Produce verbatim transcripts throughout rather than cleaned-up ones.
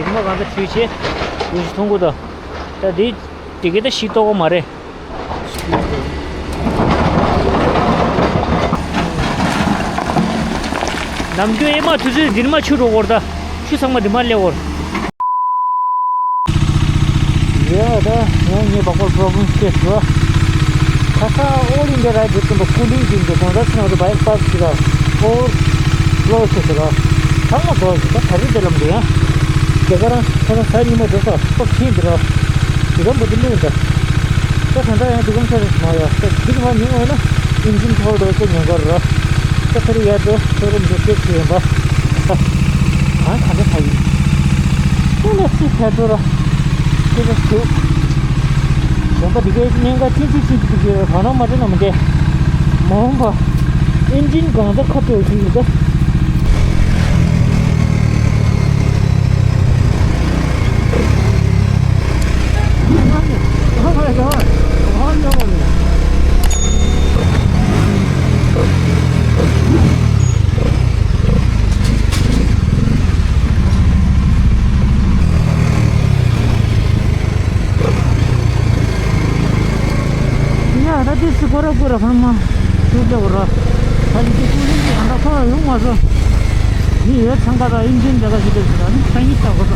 རི་མོ་གང་ཚ་ཁྲུས་བྱེད། ཡོ་ཞིག་མཐོང་གོ་ད། ད་འདི་དེ་ག་ད་ཤི་ཏོག་མ་རེད། ནམ་རྒྱུན་ཨེ་མ་དུས་ཚོད་འདིར་མ་ཆུ་འགྲོ་གོ་ད། ཆུ་ཚང་མ་འདི་མ་སླེབས་གོ། ཡ་ད་ཡང་ངའི་བག་པར་པོ་རོ་བུལ་སྐྱེས་སོ། ཁ་ས་ཨོལ་ཨིན་ཌི་ཡ་རའི་ཌི་ཟེར་ཏེ་ཀུ་ལིང་ཟིན་ཏེ་གོང་ས་ཚང་དུ་བའི་པར་ཞིག་ལ་ཨོར་ལོ་ཆེ་ཞིག་ལ་ཚང་མ་དོ་ཞིག་ད་ད་རེས་དེ་ལམ་དུ་ཡང་དེ་ག་རང་ཁ་ས་ས་ཉི་མ་འགྲོ་ས་ཨོ་ཁྱིན་འདི་ར་དེ་ག་འབུ་དུ་ལུས་འདི་ད་ད་ད་ཡང་དེ་གམ་ཆ་རེ་མ་ཡ་ད་དེ་ག་མ་ཉུང་བས་ན་ཨིན་ཇིན་ཐོར་དོ་ཞིག་ཉན་གར་ར། ད་ཁ་རི་ཡར་དུ་ཤོ་རུམ་དུ་སྐྱེལ་ཐུབ་ཡིན་པ། ད་གང་ག་འདྲ་ཚ་ཡིན། ཁོ་ལ་སི་ཕེ་ཏོ་ར། ཁོ་ལ་སུ། གཞན་པ་འདི་གའི་གཉན་ཁ་ཆིན་ཆིན་ཆིན་ཆིན་གྱི་བ་ན་མ་དྲན་ན་མི་འདྲ། མ་འོངས་པ། ཨིན་ཇིན་གང་ད་ཁ་ཏོ་ཞིག་ཡོད་ད། ཡ་ད་དེ་སི་ཀོ་ར་ཀོ་ར་ཧ་མ་ཤུ་ཏེ་ཀོ་ར། ད་ཡི་གེ་ཀུ་ལིང་གི་ཧ་འདྲ་ཁོ་ཡོང་མ་སོ། ནི་ཡོད་ཚང་ཀ་ད་ཨིན་ཇིན་ཇ་ག་ཞིག་ཏེ་ཟེར་ནི་ཕན་ཡིད་ད་ཁོ་ད།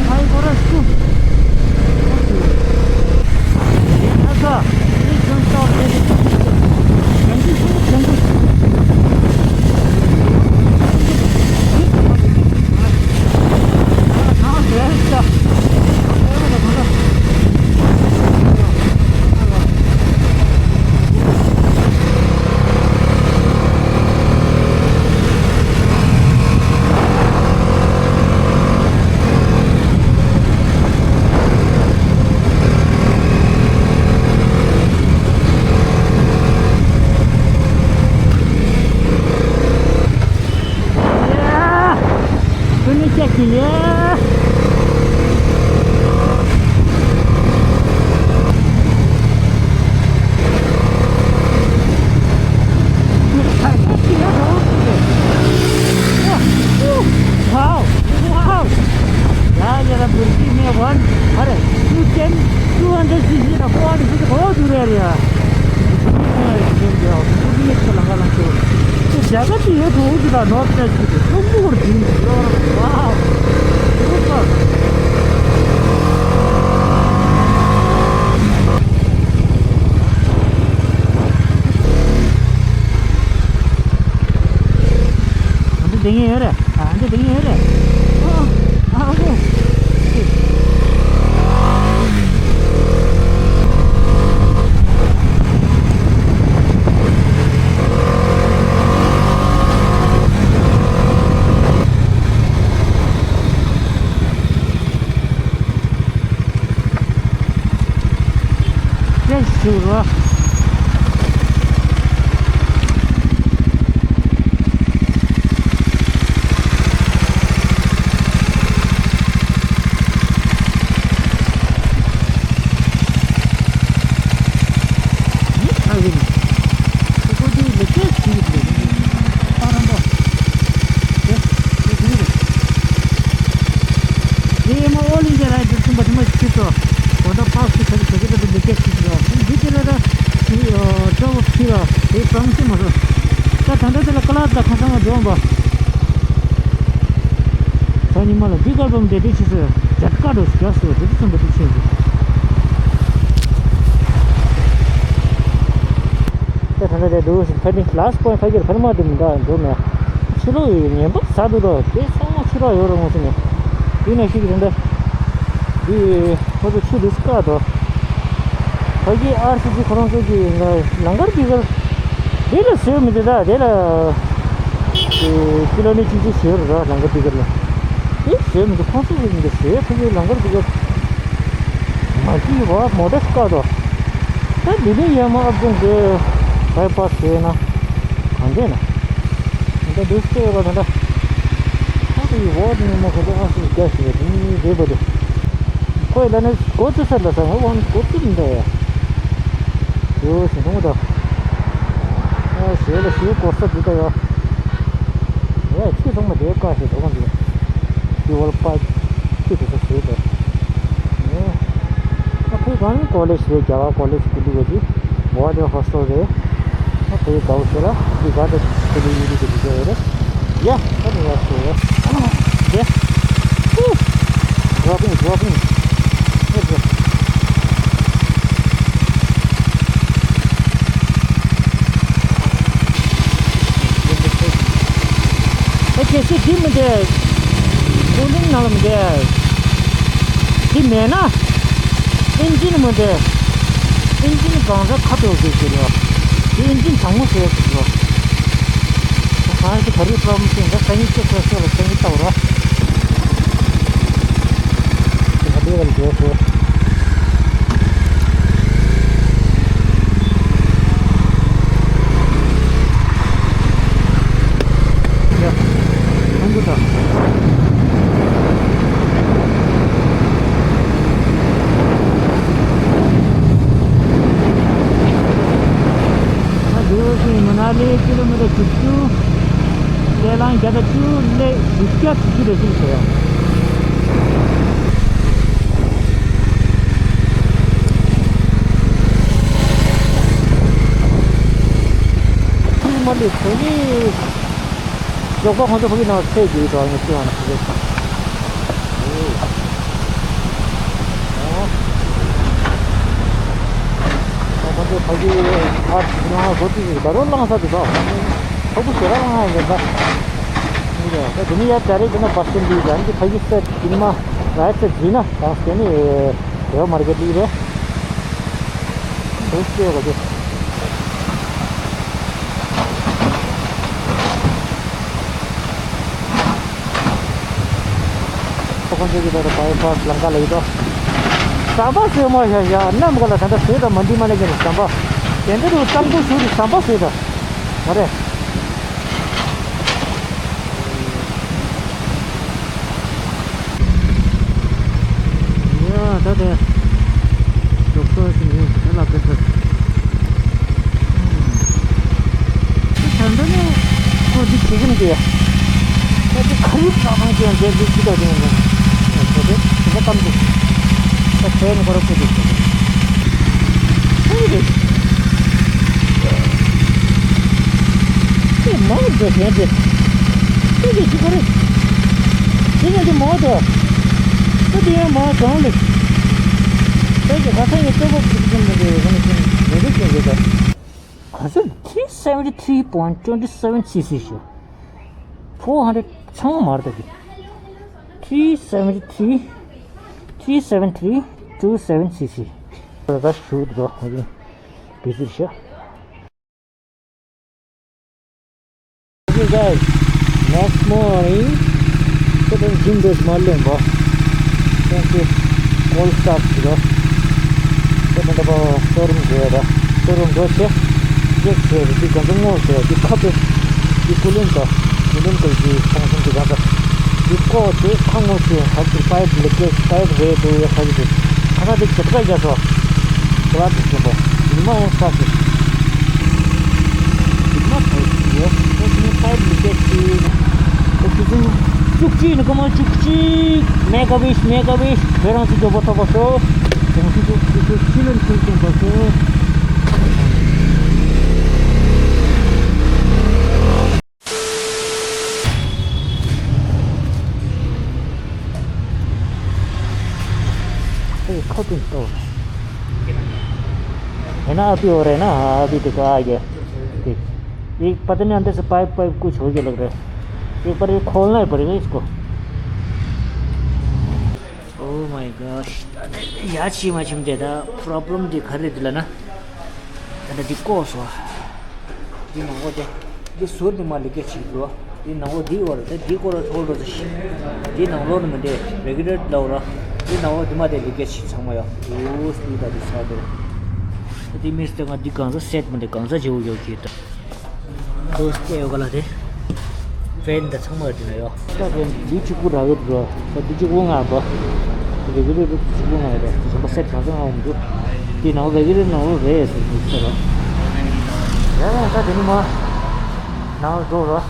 ཧ་ཡི་ཀོ་ར་སུ། ཨ་ས། ནི་ཇོན་ཏོ་ཏེ་ཏེ་ཏེ། ཁྱེད་ཀྱིས་སུ་ཁྱེད་ཀྱིས། Wow! Wow! Yeah, yeah, the Burki may one, are, two ten, two hundred C C, the four hundred C C, oh, do there, yeah. Jagat is a good, not that good. Wow! Super! འདི་དེ་ཡིན་རེད། ཨ་འདི་དེ་ཡིན་རེད། ཨ་ཨ་ཨོ། ཅེས་ཞུ་རོགས། ཨ་ཡིན། ཁོ་ཁོ་དེ་ལས་ཀྱི་ཞིག་རེད། ཨ་རམ་པོ། དེ་དེ་དེ་རེད། དེ་ཡང་ཨོ་ལིང་གི་ར་དེ་ཚུན་པ་དེ་མ་ཞིག་ཚོ། གོ་ད་པགས་སུ་ཁ་ཁ་ཁ་ཁ་དེ་ལས་ཀྱི་ཞིག་རེད། འདི་དེ་ལ་ད་ཁི་ཨ་ཏྲ་བོ་ཁི་ར་དེ་བསམ་ཤེས་མ་རེད། ད་ད་ལྟ་དེ་ལ་ཀ་ལ་ད་ཁ་སང་བ་འཇོམས་པ། ད་ཉི་མ་ལ་འདི་སྐར་བམ་དེ་དེ་ཆི་ཟེར་ཇད་ཀ་འགྲོ་ཞིག་རྒྱག་སོ་དེ་དེ་ཚུན་པ་དེ་ཆེ་ཞིག་ད་ད་ད་དུ་ཕ་ནི་ལཱསི་པོ་ཕ་གིར་ཕར་མ་དུ་མི་འདྲ་འགྲོ་ནས་ཕྱི་ལོགས་ཡོད་ངན་པ་ཟ་འདུག་དོ་དེ་ཚང་མ་ཕྱི་ལོགས་ཡོད་རེད་མོ་ཟེར་ནས་དེ་ནས་ཤིག་རེད་འདི་དེ་ཁོ་ཚོ་ཆུ་དེ་སྐག་དོ། ཕ་གི་ཨར་སི་སི་ཁོ་རང་ཚོ་གི་ལང་ཀར་དེ་གར་དེ་ལ་ཟོས་མི་འདུག་ད་དེ་ལ་ཀི་ལོ་མི་གཅིག་གཅིག་ཟོས་རེད་ར་ལང་ཀར་དེ་གར་ལ་དེ་ཟོས་མི་འདུག་ཁོང་ཚོ་གི་མི་འདུག་ཟོས་ཕ་གི་ལང་ཀར་དེ་གར་མ་གི་བ་མོ་ཊ་སྐག་དོ། ད་འདི་ནས་ཡར་མར་ཨབ་ཀྱང་དགོས། བའི་པ་སི་བྱས་ན་གང་འདྲས་ན། ད་འདི་སྟེ་བ་ད་ད། ཨ་ཁུ་ཡི་འོག་ནས་མ་ཁོ་ཚོ་ཨ་སུ་རྒྱ་ཞིག་རེད་འདི་རེད་པ་དེ། ཁོས་ལ་ནི་གོ་ཚུ་ཚར་ལ་ས་ང་དབང་གོ་ཚུ་མི་འདྲ་ཡ། ཡོ་ཞིག་ནོ་ད། ཨ་ཞེ་ལ་ཞེ་གོ་ས་འདི་ད་ཡ། ཡ་ཁྱི་ཚང་མ་དེ་ཀ་ཞིག་འགྲོ་གང་འདུག་ཀི་ཝལ་པ་ཅི་དེ་ཚོ་བཟོས་ཏེ། ཨ་ཁོའི་གང་ནི་ཀོ་ལེཇ་རེད། རྒྱ་གར་ཀོ་ལེཇ་དེ་འདུག་གི། གོ་བ་དེ་ཧོ་སི་ཊལ་རེད། ཨ་ཁོའི་དགའ་བོ་ཤེས་ར་འདི་ག་ད་ཁོ་ལི་ཡུ་ལི་དེ་འདུག་གི་རེད། ཡ་ཨ་ནི་ཡ་ཤོ་ཡ་དེ། Dropping, dropping. ཨེ་གལ་སྲིད་འདི་མི་འདྲ། ཀུ་ལིང་ནང་ལ་མི་འདྲ། འདི་མེད་ན། ཨིན་ཇིན་མི་འདྲ། ཨིན་ཇིན་གང་ས་ཁ་ཐོར་ཟེར་ཞིག་ལ། འདི་ཨིན་ཇིན་དྲང་མོ་ཟེར་ཟེར་ལ། གང་ཞིག་ག་རེ་པྲོབ་ལེམ་ཞིག་འདྲ་ས་ཡིན་ཅེ་ཁོ་ཤོ་ལ་ས་ཡིན་ལྟ་བུ་ར། འདི་ག་འདི་ག་ལ་འགྲོ་ཟེར། ད་དེ་བཞིན་མ་ན་ལི་ཀི་ལོ་མི་ཊར་བཅུ་བཅུ། ལས་ལང་བརྒྱ་དང་བཅུ་ལས་བཞི་བརྒྱ་བཅུ་བཅུ་རེ་ཟིན་ཟེར་ཡ། ཁུལ་མ་ལི་ཁོ་ནི། ཞོགས་པ་ཁོང་ཚོ་ཕ་གི་ནང་ཚེས་ཀྱི་གྲོགས་ངས་བསྐྱོན་ནས་ཕ་གི། ཨོ། ཁོང་ཚོ་ཕ་གི་ཨ་ནང་བཟོ་དུས་ད་རུང་བླངས་ས་དེ་ཚོ་ཁོང་ཚོ་ཕྲུ་གུ་ཞེ་དྲག་བླངས་ཡོད་པ། ད་དེ་ནི་ཡར་རྒྱ་རིགས་དེ་ན་བ་སི་ཊན་འདི་ཡང་གི་ཕ་གི་སེ་ཊི་ཡིན་མ་ར་ཡ་ཚེ་འཛིན་ན་གང་སྟེ་ནི་རེ་བ་མར་གེ་ཊི་རེད། དེ་སྐྱེ་བ་དེ། ཁོ་ཁོང་ཚོ་གི་ད་ལྟ་བའི་ཕར་ལམ་ཁ་ལ་ཡོད་དོ། ཟམ་པ་བཟོས་མོ་ཡ་ཡ་གནམ་ག་ལ་ད་ལྟ་བཟོས་དང་མ་འདི་མ་ལས་ཀྱི་ཟམ་པ། དེ་འདྲ་རུ་གཙང་པོ་ཞུ་རུ་ཟམ་པ་བཟོས་དང་། མ་རེད། ཡ་ད་དེ། ལོག་སོ་ཞིག་ཡིན་ཟེར་ལབ་དེ་ཚོ། ད་ད་ནི་ཁོ་འདི་བྱེད་ཀྱི་འདུག་ཁོ་འདི་ཁ་ཡུག་ལ་ཁང་ཅན་འདྲ་འདི་ཅི་ལྟར་ཡིན་ནམ། ཁོ་འདི་དེ་འདྲ་གཏམ་འདུག་ད་བྱས་ནས་ཁོ་ར་ཁོ་འདི་ཁོ་འདི་རེད། དེ་མང་དུ་ཞན་ཏེ། དེ་གི་ཅི་ཁོ་རེད། དེ་ནས་དེ་མང་དུ། ད་དེ་ཡང་མང་གང་ལས། དེ་གི་ཁ་སང་ཡི་ལྟོ་གོ་ཁུ་ཁུ་མི་འདུག་ཁོ་ནི་ཁྱོད་མི་འདུག་ཁྱོད་འདུག་ད། ག་ཚོད་three seventy three point twenty seven cc ཞུ། Four hundred ཚང་མ་མར་ད་གི། Three seventy three, three seven three two seven cc. ད་ཞུ་འདུག་ཧ་ཅང་བི་ཟིར་ཤ། Hey guys, next morning. ད་ད་ཇིམ་འགྲོ་མ་ལེན་པ། Thank you. All staff ཞུ་རོགས། ད་ད་ད་པ་སོ་རུམ་འགྲོ་ཡ་ད། སོ་རུམ་འགྲོ་ཆེ། ཅེག་བྱས་རེད། འདི་ག་ཚོད་སྔོ་ཟེར་འདི་ཁ་པེ། འདི་ཀུ་ལིན་ད། ཀུ་ལིན་ད་འདི་ཚང་སོང་འདི་ག་ད། འདི་ཀོ་དེ་ཁ་སྔོ་ཆེ་ཧ་གི་པའིབ་ལེ་ཀེ་པའིབ་རེད་འདུག་ཡ་ཧ་གི་འདུག་ཁ་ཁ་དེ་ཇེ་ཏྲ་རྒྱ་སོ། ཀ་ལ་དེ་ཆེན་པོ། འདི་མ་ཡང་ས་ཞིག་འདི་མ་ཐོག་ཡོད། ད་འདི་པའིབ་ལེ་ཀེ་ཆེ། ད་དེ་ཚོ་བཅུ་གཅིག་ནི་ཀ་མ་བཅུ་གཅིག Make a wish, make a wish. བོད་རང་སྲིད་ཀྱི་བོ་ཐོབ་པ་སོ། གོང་ཞུ་ཞུ་ཞུ་ཞུ་ཕྱི་ལོན་ཕུལ་ཀྱིན་པ་སོ། ཁོ་ཁོ་ཏུན་ཏོ། ཧེ་ན་ཨ་པི་འོ་རེ་ན་ཨ་པི་དེ་ཀ་ཨ་གེ། དེ། एक पता नहीं अंदर से pipe pipe कुछ हो गया लग रहा है। एक बार ये खोलना ही पड़ेगा इसको। Oh my gosh. ཡ་ཆི་མ་ཆིམ་དེ་ད་problem དེ་ག་རེ་དེ་ལ་ན། ད་ད་འདི་ཀོ་སོ། འདི་ནང་ལོགས་དེ། འདི་ཟུར་དེ་མ་ལི་ཀེ་ཆི་འགྲོ། འདི་ནང་ལོགས་འདི་བར་དེ་འདི་ཀོ་ར་ཐོག་ལོ་ཟེར་ཤི། འདི་ནང་ལོགས་ནི་མི་འདྲེ་རེ་གི་རེད་ལའོ་ར། འདི་ནང་ལོགས་འདི་མ་དེ་ལི་ཀེ་ཆི་ཚང་མ་ཡོད། འོ་སི་ད་འདི་ས་དེ། འདི་མི་སྟེ་ང་འདི་གང་ཟ་སེད་མི་འདྲེ་གང་ཟ་བྱེད་འོ་ཡོད་ཀྱི་ད། ཁོ་སྐྱེ་ཡོད་ག་ལ་དེ། ཕྲེན་དང་ཚང་མ་ཡོད་དེ་ན་ཡོད། ད་དེ་འདི་གཅིག་པུ་རག་གི་འདུག་ད་འདི་གཅིག་པུ་ང་འདུག་དེ་གི་རེ་རེ་གཅིག་པུ་ང་ཡོད་དེ་གཞན་པ་སེ་གང་ཚང་ང་འོང་འདུག་དེ་ནང་རེ་གི་རེ་ནང་རེ་ཟེར་འདུག་ཟེར་རོ། ཡ་ཡ་ད་དེ་ནི་མ་ནང་འགྲོ་རོ།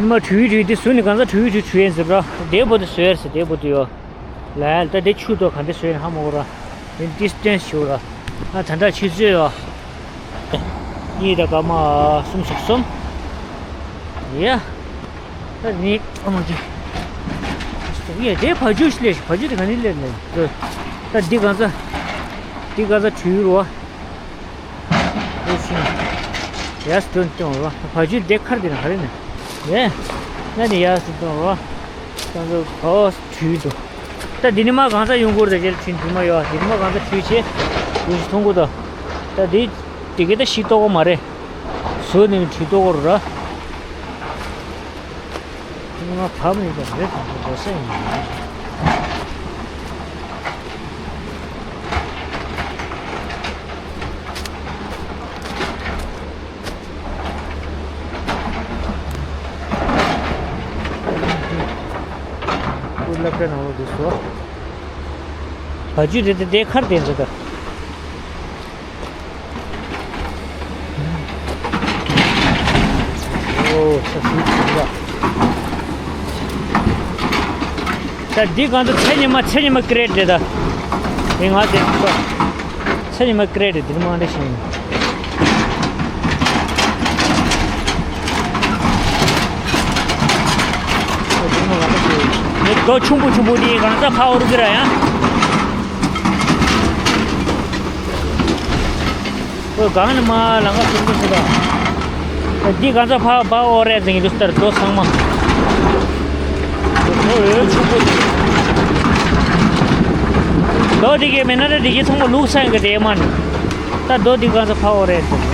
མ་བྲུས་བྲུས་དེ་ཟུར་ནས་གང་ས་བྲུས་བྲུས་བྲུས་ཡིན་ཟེར་ར། དེ་པོ་དེ་བཟོས་ཟེར་དེ་པོ་དེ་ཡོད། ལ་ད་དེ་ཆུ་དོ་གང་དེ་བཟོས་ནས་ཧ་མ་གོ་ར། དེ་ཌི་སི་ཊེན་སི་ཞུ་ར། ཨ་ད་ད་ཆུ་ཚོད་ཡོད། གཉིས་དང་སྐར་མ་གསུམ་ཞིག་གསུམ། ཡ། ད་ནི་ཨ་མ་ཅི། ཡ་དེ་བ་ཇུ་ཞིག་ལས་བ་ཇུ་དེ་ག་ནས་ལས་ནས། ད་འདི་གང་ས། འདི་གང་ས་བྲུས་ར། ཨོ་ཤིང་། ཡ་སྟོན་སྟོན་རོ། བ་ཇུ་དེ་ཁར་དེ་ན་ཧ་རེ་ནས། ཡེ། ང་ནི་ཡ་སྟོན་སྟོན་རོ། ད་ཚོ་གོ་བྲུས་འདུག་ད་འདི་ནི་མ་གང་ས་ཡོང་གོ་རེད་ཅེར་ཆུན་དུ་མ་ཡོད། འདི་ནི་མ་གང་ས་བྲུས་ཆེ། བུ་ཞིག་མཐོང་གོ་ད། ད་འདི། དེ་ག་ད་ཤི་ཏོ་གོ་མ་རེད། བཟོ་ནི་བྲུས་ཏོ་གོ་ར། ང་བབས་ནས་ཀྱང་རེད་དང་པོ་འགྲོ་ས་ཡིན། ཀུ་སློབ་གྲྭ་ནང་ལོགས་འདུག་སོ། བ་ཇུ་དེ་དེ་དེ་ཁར་དེ་འདྲ་ད། ཨོ་ས་སུ་ཅི་ར། ད་འདི་གང་དུ་ཚེ་ཉི་མ་ཚེ་ཉི་མ་ཀི་རེ་ཊི་རེད་ད། དེ་ང་དེ་ཚོ་ཚེ་ཉི་མ་ཀི་རེ་ཊི་རེད་དེ་མང་འདྲ་ཞིག་ཡིན། ཨོ་དེ་མ་ང་དེ་ཚོ་རྡོ་ཆུང་པོ་ཆུང་པོ་དེ་གང་ས་ཕ་འོར་གི་ར་ཡ། ཁོས་གང་ནས་མ་ལང་ཀ་སུན་པོ་ཞིག་དང་། འདི་གང་ཚ་ཕ་ཕ་ཨོ་རེད་ཟིན་གྱི་འདུག་ལྟར་རྡོ་ཚང་མ། ཁོ་འོད་ཆུང་པོ་ཞིག་རྡོ་འདི་གའི་མེད་ན་ར་འདི་གའི་ཚང་མ་ལུག་ཚང་གི་རེད་མ་ནི། ད་རྡོ་འདི་གང་ཚ་ཕ་ཨོ་རེད་ཟིན།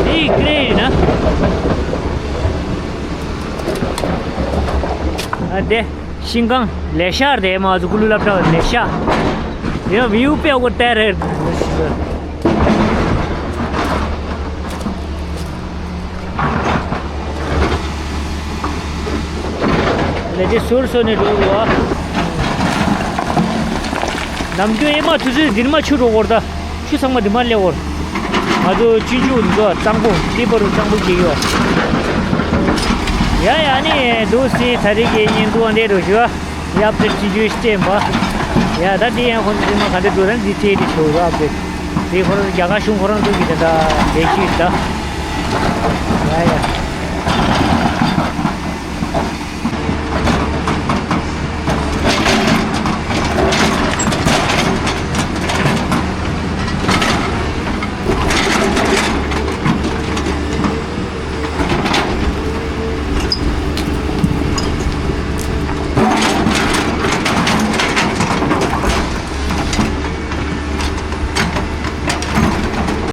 འདི་ཀི་རེ་ཡིན་ན། ཨ་དེ་ཤིང་ཀང་ལས་ཤར་དེ་མ་ཟུ་ཀུ་ལུ་སློབ་གྲྭ་ལས་ཤར། ཡང་བིའུ་དཔེ་གོ་ཏེ་རེད། ལས་དེ་ཟུར་སོ་ནས་འགྲོ་རུ་བ། ནམ་རྒྱུན་ཨེ་མ་ཆུ་ཚོད་འདིར་མ་ཆུ་འགྲོ་གོར་ད། ཆུ་ཚང་མ་འདི་མ་སླེབས་གོར། ང་ཚོ་ཆུ་ཆུ་འདི་ཚོ་གཙང་པོ་འདི་བར་གཙང་པོ་སྐྱེས་ཡོད། ཡ་ཡ་ནི་འདུག་སེ་ད་རེས་ཀྱི་བརྙན་ཐུང་འདི་རུ་ཞུ། ཡབ་དེ་ཆུ་ཆུ་བསྟན་པ། ཡ་ད་འདི་ཡང་ཁོང་ཚོ་མ་ག་འདི་འགྲོ་རན་འདི་ཐེ་འདི་ཆོ་ར་བེ། འདི་ཁོ་རང་རྒྱ་གར་གཞུང་ཁོ་རང་ཚོ་གི་ད་ད་ལས་ཤིག་ད། ཡ་ཡ།